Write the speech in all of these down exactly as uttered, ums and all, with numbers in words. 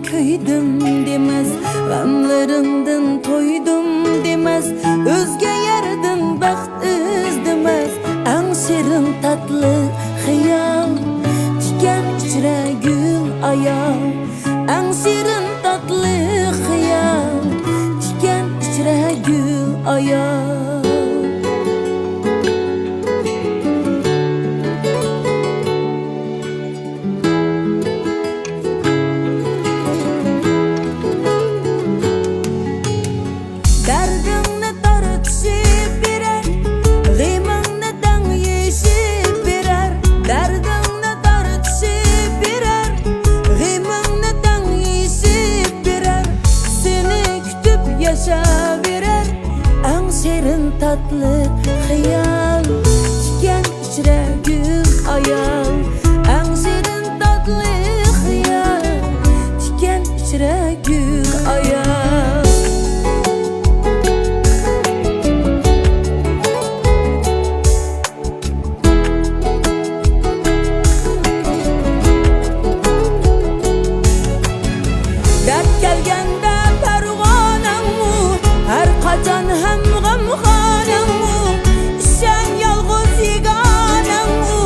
كۆيدۈم دېمەس، غەملىرىڭدىن تويدۇم دېمەس، ئۆزگە يەردىن بەخت ئىزدىمەس، ئەڭ شېرىن تاتلىق خىيال، تىكەن ئىچرە گۈل ئايال. ئەڭ شېرىن تاتلىق خىيال، تىكەن ئىچرە گۈل ئايال. دەردىڭنى تارتىشىپ بېرەر، غېمىڭنى دەڭ يېشىپ بېرەر. دەردىڭنى تارتىشىپ بېرەر، غېمىڭنى دەڭ يېشىپ بېرەر. سېنى كۈتۈپ ياشاۋېرەر، ئەڭ شېرىن تاتلىق خىيال، تىكەن ئىچرە گۈل ئايال. ئەڭ شېرىن تاتلىق خىيال، تىكەن ئىچرە گۈل ئايال. دەرد كەلگەندە پەرۋانەڭمۇ، ھەر قاچان ھەم غەمخانەڭمۇ، ئىشەن يالغۇز يېگانەڭمۇ،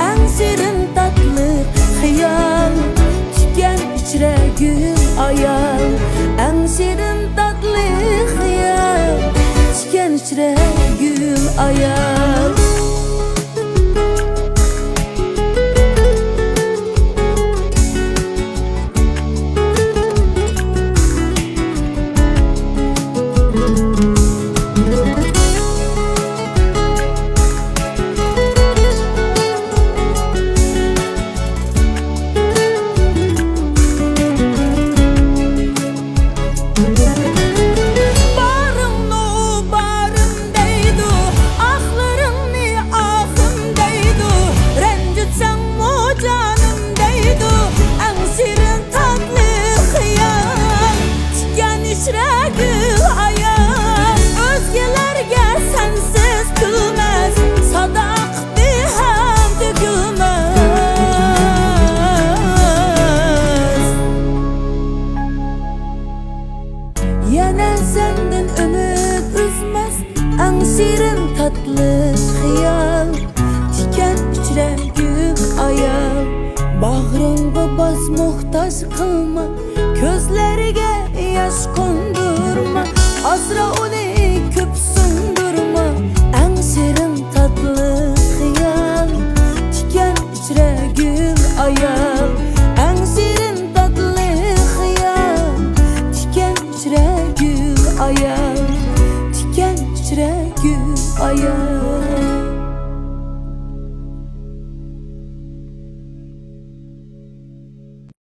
ئەڭ شېرىن تاتلىق خىيال، تىكەن ئىچرە گۈل ئايال، ئەڭ شېرىن تاتلىق خىيال، تىكەن ئىچرە گۈل ئايال. بارىڭنى بارىم دەيدۇ، ئاھلىرىڭنى ئاھىم دەيدۇ، رەنجىتسەڭمۇ جانىم دەيدۇ، ئەڭ شېرىن تاتلىق خىيال، تىكەن ئىچرە گۈل ئايال، ئۆزگىلەرگە سەنسىز كۈلمەس، ساداقىتى ھەم تۆكۈلمەس. يەنە سەندىن ئۈمىد ئۈزمەس، ئەڭ شېرىن تاتلىق خىيال، تىكەن ئىچرە گۈل ئايال. باغرىڭغا باس، موھتاج قىلما، كۆزلەرگە ياش قوندۇرما، ئاسرا ئۇنى كۆپ سۇندۇرما، ئەڭ شېرىن تاتلىق خىيال، تىكەن ئىچرە گۈل ئايال، ئەڭ شېرىن تاتلىق خىيال، تىكەن ئىچرە گۈل ئايال.